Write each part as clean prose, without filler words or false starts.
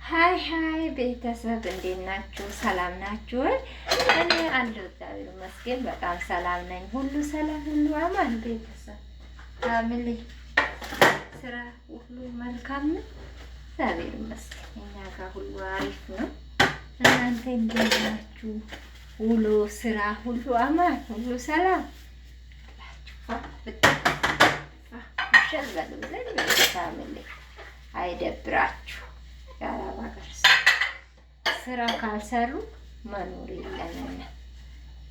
Hi hi ቤተሰብ፣ እንዴት ናችሁ? ሰላም ናችሁ ወይ? እኔ አለሁ፣ እግዚአብሔር ይመስገን በጣም ሰላም ነኝ። ሁሉ ሰላም፣ ሁሉ አማን። ቤተሰብ family፣ ስራ ሁሉ መልካም ነው። እግዚአብሔር ይመስገን እኛ ጋር ሁሉ አሪፍ ነው። እናንተ እንዴት ናችሁ? ውሎ ስራ ሁሉ አማን፣ ሁሉ ሰላም ሸልበሉ ብለን family አይደብራችሁ። የአረብ ሀገር ስራ ካልሰሩ መኖር የለምና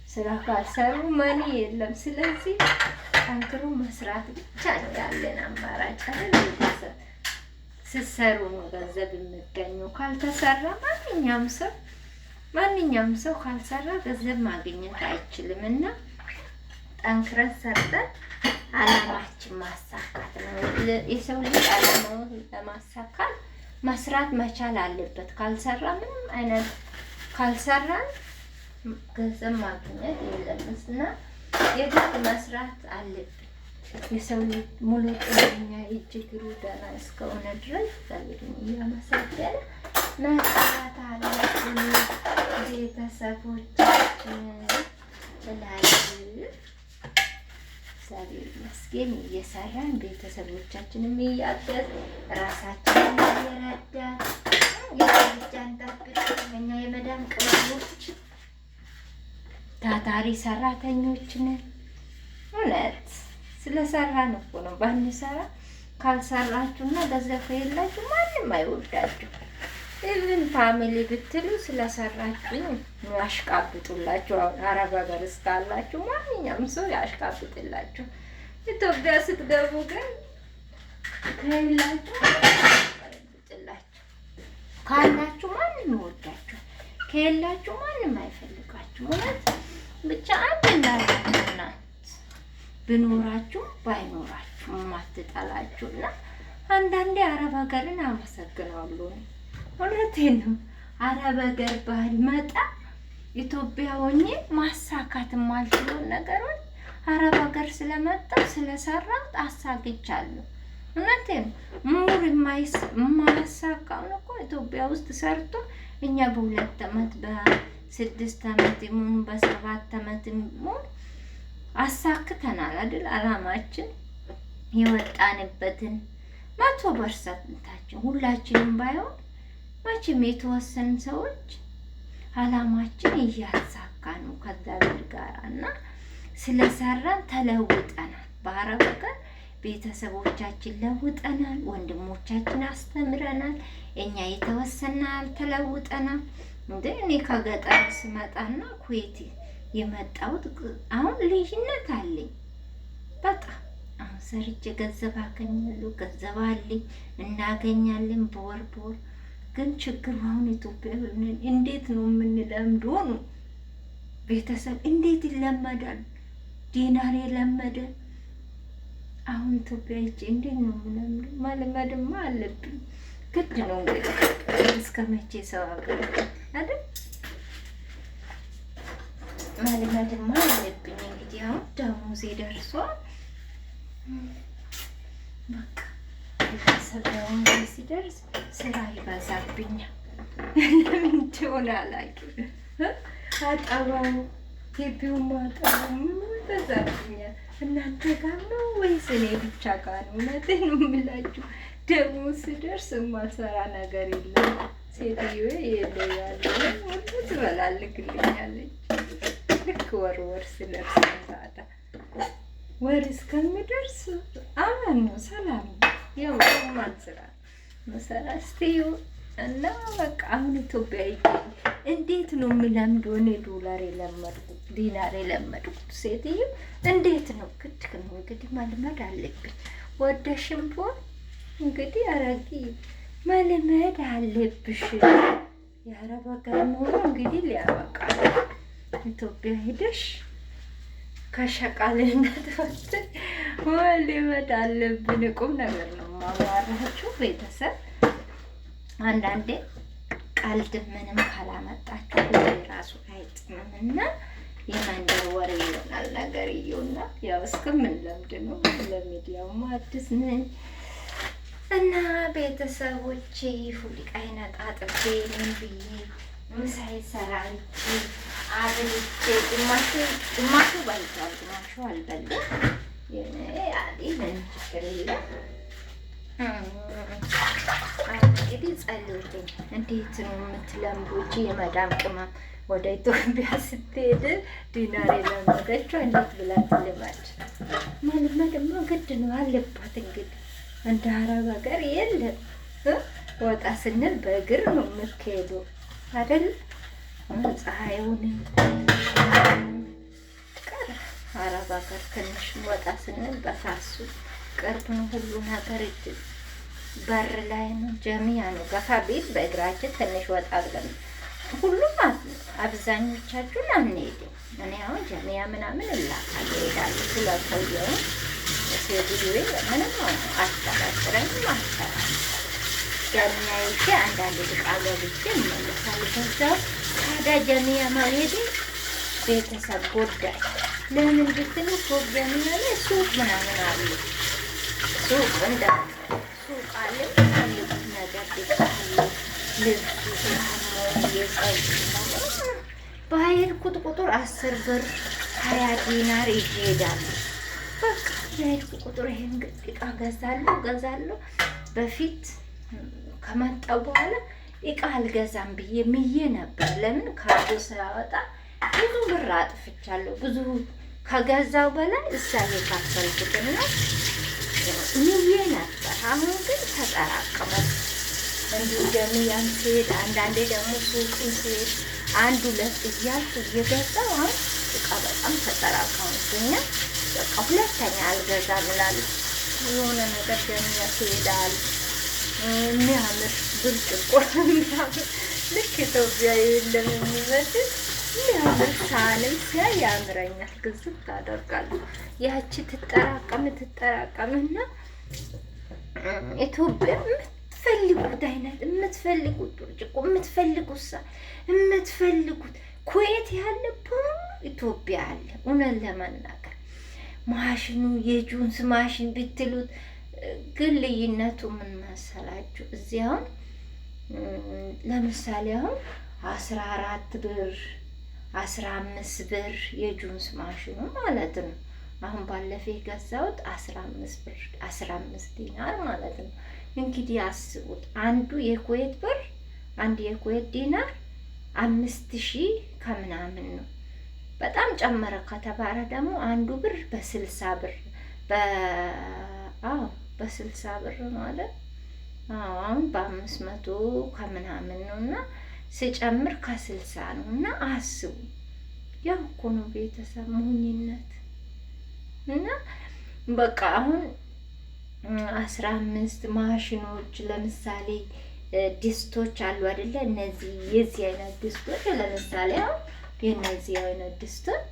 ስራ ካልሰሩ money የለም። ስለዚህ ጠንክሮ መስራት ብቻ ነው ያለን አማራጭ አይደል? ቤተሰብ ስትሰሩ ነው ገንዘብ የሚገኘው። ካልተሰራ ማንኛውም ሰው ካልሰራ ገንዘብ ማግኘት አይችልም። እና ጠንክረን ሰርተን አላማችን ማሳካት ነው። የሰው ልጅ አላማውን ለማሳካት መስራት መቻል አለበት። ካልሰራ ምንም አይነት ካልሰራን ገንዘብ ማግኘት የለም እና የግድ መስራት አለብን። የሰው ልጅ ሙሉ ጤነኛ፣ እጅ እግሩ ደህና እስከሆነ ድረስ እግዚአብሔርን እያመሰገነ መስራት አለብን። ቤተሰቦቻችን እላለሁ። እግዚአብሔር ይመስገን እየሰራን፣ ቤተሰቦቻችንም እያገዝ፣ ራሳችንን እየረዳን፣ የሰው ልጅ አንጠብቅም። እኛ የመዳም ቅመሞች ታታሪ ሰራተኞች ነን። እውነት ስለሰራን እኮ ነው። ባንሰራ፣ ካልሰራችሁና ገንዘብ ከሌላችሁ ማንም አይወዳችሁ። Even family ብትሉ ስለሰራችሁ ነው ያሽቃብጡላችሁ። አሁን አረብ ሀገር እስካላችሁ ማንኛውም ሰው ያሽቃብጥላችሁ። ኢትዮጵያ ስትገቡ ግን ከሌላችሁ ያሽቃብጥላችሁ። ካላችሁ ማንም ይወዳችሁ፣ ከሌላችሁ ማንም አይፈልጋችሁ። እውነት ብቻ አንድ እናት ብኖራችሁ ባይኖራችሁ ማትጠላችሁ። እና አንዳንዴ አረብ ሀገርን አመሰግናለሁ። እውነቴን ነው። አረብ ሀገር ባልመጣ ኢትዮጵያ ሆኜ ማሳካት የማልችለውን ነገሮች አረብ ሀገር ስለመጣሁ ስለሰራሁት አሳግቻለሁ። እውነቴን ነው። ምሁር የማያሳካውን እኮ ኢትዮጵያ ውስጥ ሰርቶ እኛ በ2 አመት፣ በ6 አመት ይሁን በ7 አመት ይሁን አሳክተናል አይደል? አላማችን የወጣንበትን 100%ኣችን፣ ሁላችንም ባይሆን መቼም የተወሰኑ ሰዎች አላማችን እያሳካ ነው ከእግዚአብሔር ጋር እና ስለሰራን ተለውጠናል። በአረብ ሀገር ቤተሰቦቻችን ለውጠናል፣ ወንድሞቻችን አስተምረናል፣ እኛ የተወሰናል ተለውጠናል። እንደ እኔ ከገጠር ስመጣና ኩዌት የመጣሁት አሁን ልዩነት አለኝ በጣም። አሁን ሰርቼ ገንዘብ አገኛለሁ፣ ገንዘብ አለኝ፣ እናገኛለን በወር በወር። ግን ችግሩ አሁን ኢትዮጵያ እንዴት ነው የምንለምደው ነው? ቤተሰብ እንዴት ይለመዳል? ዲናር የለመደ አሁን ኢትዮጵያ ሂጄ እንዴት ነው የምለምደው? መልመድማ አለብኝ፣ ግድ ነው። እንግዲህ እስከ መቼ ሰው ሀገር አይደል? መልመድማ አለብኝ። እንግዲህ አሁን ደሞዜ ደርሷል። በቃ ቤተሰብ ደሞዜ ሲደርስ ስራ ይበዛብኛል። ለምን እንደሆነ አላውቅም። አጠባው፣ ግቢው ማጠባው ምኑ ይበዛብኛል። እናንተ ጋር ነው ወይስ እኔ ብቻ ጋር ነው? እውነቴን ነው የምላችሁ። ደሞዝ ሲደርስ የማልሰራ ነገር የለም። ሴትዮ የለ ያለ ሁሉ ትበላልግልኛለች። ልክ ወር ወር ሲደርስ ታታ ወር እስከሚደርስ አመን ነው፣ ሰላም ነው። ያው ማን ስራ መሰራ እስቲዩ እና በቃ አሁን ኢትዮጵያ እንዴት ነው የምለምደው? እኔ ዶላር የለመድኩት፣ ዲናር የለመድኩት ሴትዮ እንዴት ነው? ግድ ነው እንግዲህ መልመድ አለብኝ። ወደሽም ቢሆን እንግዲህ አረጊ መልመድ አለብሽ። የአረብ ሀገር ኑሮ እንግዲህ ሊያበቃ ኢትዮጵያ ሄደሽ ከሸቃልነት ወጥተን መልመድ አለብን። ቁም ነገር ነው ማዋራችሁ ቤተሰብ። አንዳንዴ ቀልድ ምንም ካላመጣችሁ ወሬ ራሱ አይጥምም እና የመንደር ወሬ ይሆናል ነገርየውና ያው እስከምንለምድ ነው። ለሚዲያውም አዲስ ነኝ። እና ቤተሰቦቼ ፉሊቃይን አጣጥቤ ምን ብዬ ምሳዬ ሰራርቼ አብልቼ ግማሹ ግማሹ በልቷል፣ ግማሹ አልበላም። ምንም ችግር የለም። እንግዲህ ጸልዩልኝ። እንዴት ነው የምትለምዱ? እቺ የመዳም ቅመም ወደ ኢትዮጵያ ስትሄድ ዲናር የለመደችው እንዴት ብላ ትልማች? መልመድማ ግድ ነው አለባት። እንግዲህ እንደ አረብ ሀገር የለም። ወጣ ስንል በእግር ነው የምትሄዱ አይደል? ፀሐዩን ቀር አረብ ሀገር ትንሽ ወጣ ስንል በፋሱ ቅርብ ነው ሁሉ ነገር እጅ በር ላይ ነው። ጀሚያ ነው። ገፋ ቤት በእግራችን ትንሽ ወጣ ብለን ሁሉም አብዛኞቻችሁን አንሄድም። እኔ አሁን ጀሚያ ምናምን እላካለሁ እሄዳለሁ። ስለቆየሁ ሴትዮ ምንም አትጠራጥረኝም፣ አትጠራጥረኝም። ጀሚያ ይዤ አንዳንድ ዕቃ ገብቼ እመለሳለሁ። በዛው ታዲያ ጀሚያ መሄዴ ቤተሰብ ጎዳኝ። ለምን ብትሉ ፎቅ ጀሚያ ላይ ሱቅ ምናምን አሉ። ሱቅ እንደ ሱቅ አለ፣ የሚፈልጉት ነገር አለ። ልብሱ፣ ጫማው፣ የጸጉር በሄድኩት ቁጥር 10 ብር 20 ዲናር ይዤ እሄዳለሁ። በቃ በሄድኩ ቁጥር ይሄን እቃ ገዛለሁ ገዛለሁ። በፊት ከመጣሁ በኋላ እቃ አልገዛም ብዬ ምዬ ነበር። ለምን ካርዶ ስላወጣ ብዙ ብር አጥፍቻለሁ። ብዙ ከገዛው በላይ እዛ የካፈልኩትና ምዬ ነበር። አሁን ግን ተጠራቀመ። እንዲሁ ጀሚያም ስሄድ አንዳንዴ ደግሞ ሱቅም ስሄድ አንድ ሁለት እያልኩ እየገዛሁ አሁን እቃ በጣም ተጠራቀሙብኛል። በቃ ሁለተኛ አልገዛም እላለሁ። የሆነ ነገር ጀሚያ ስሄዳል የሚያምር ብርጭቆ የሚያምር ልክ ኢትዮጵያ የለም የሚመስል የሚያምር ሳህንም ሲያይ ያምረኛል። ግዝት አደርጋለሁ። ያቺ ትጠራቀም ትጠራቀምና ኢትዮጵያ የምትፈልጉት አይነት የምትፈልጉት ብርጭቆ የምትፈልጉት ሳህን የምትፈልጉት ኩዌት ያለ ኢትዮጵያ አለ። እውነት ለመናገር ማሽኑ የጁንስ ማሽን ብትሉት ግን ልዩነቱ ምን መሰላችሁ? እዚህ አሁን ለምሳሌ አሁን 14 ብር 15 ብር የጁንስ ማሽኑ ማለት ነው። አሁን ባለፈ የገዛሁት 15 ብር 15 ዲናር ማለት ነው። እንግዲህ አስቡት አንዱ የኩዌት ብር አንድ የኩዌት ዲናር 5000 ከምናምን ነው። በጣም ጨመረ ከተባለ ደግሞ አንዱ ብር በ60 ብር አዎ በ60 ብር ማለት አዎ አሁን በ500 ከምናምን ነው እና ስጨምር ከ60 ነው እና አስቡ። ያው እኮ ነው ቤተሰብ ሞኝነት። እና በቃ አሁን 15 ማሽኖች ለምሳሌ ድስቶች አሉ አይደለ? እነዚህ የዚህ አይነት ድስቶች ለምሳሌ አሁን የእነዚህ አይነት ድስቶች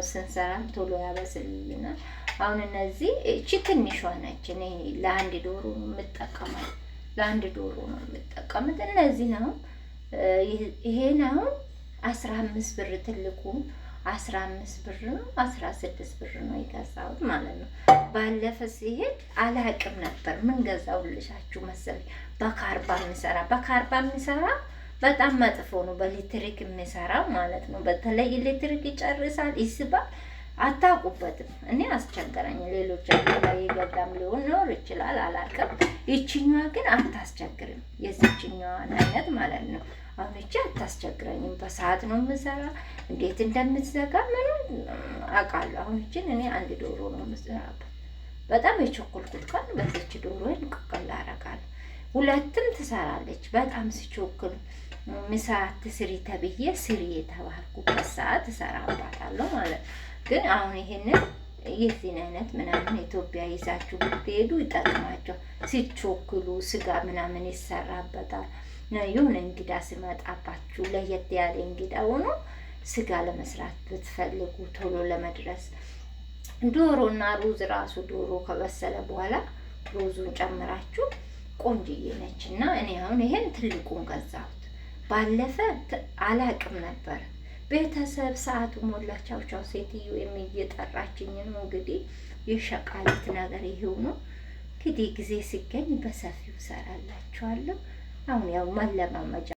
ስንሰራም ቶሎ ያበስልልናል። አሁን እነዚህ እቺ ትንሿ ነች። እኔ ለአንድ ዶሮ ነው የምጠቀመው፣ ለአንድ ዶሮ ነው የምጠቀመው። እነዚህን አሁን ይሄን አሁን 15 ብር ትልቁ 15 ብር ነው፣ 16 ብር ነው የገዛሁት ማለት ነው። ባለፈ ሲሄድ አላቅም ነበር። ምን ገዛሁልሻችሁ መሰለኝ? በካርባ የሚሰራ በካርባ የሚሰራ በጣም መጥፎ ነው። በኤሌክትሪክ የሚሰራው ማለት ነው። በተለይ ኤሌክትሪክ ይጨርሳል፣ ይስባል፣ አታውቁበትም። እኔ አስቸገረኝ። ሌሎች ላይ የገዛም ሊሆን ኖር ይችላል፣ አላቅም። ይችኛዋ ግን አታስቸግርም። የዚችኛዋን አይነት ማለት ነው። አሁን እቺ አታስቸግረኝም። በሰዓት ነው የምሰራ። እንዴት እንደምትዘጋ ምንም አውቃለሁ። አሁን እቺን እኔ አንድ ዶሮ ነው የምሰራበት። በጣም የቸኮልኩት ቀን በዚች ዶሮዬን ቅቅል አደርጋለሁ። ሁለትም ትሰራለች። በጣም ስቸኩል ምሳ ትስሪ ተብዬ ስሪ የተባልኩበት ሰዓት እሰራባታለሁ ማለት ነው። ግን አሁን ይሄንን የዚህን አይነት ምናምን ኢትዮጵያ ይዛችሁ ብትሄዱ ይጠቅማቸው። ሲቾክሉ ስጋ ምናምን ይሰራበታል። የሆነ እንግዳ ሲመጣባችሁ ለየት ያለ እንግዳ ሆኖ ስጋ ለመስራት ብትፈልጉ ቶሎ ለመድረስ ዶሮና ሩዝ ራሱ ዶሮ ከበሰለ በኋላ ሩዙን ጨምራችሁ ቆንጅዬ ነች። እና እኔ አሁን ይሄን ትልቁን ገዛሁት። ባለፈ አላቅም ነበር። ቤተሰብ ሰዓቱ ሞላ። ቻው ቻው። ሴትዮ የሚየጠራችኝ ነው እንግዲህ የሸቃሊት ነገር ይሄው ነው። እንግዲህ ጊዜ ሲገኝ በሰፊው እሰራላችኋለሁ። አሁን ያው ማለማመጃ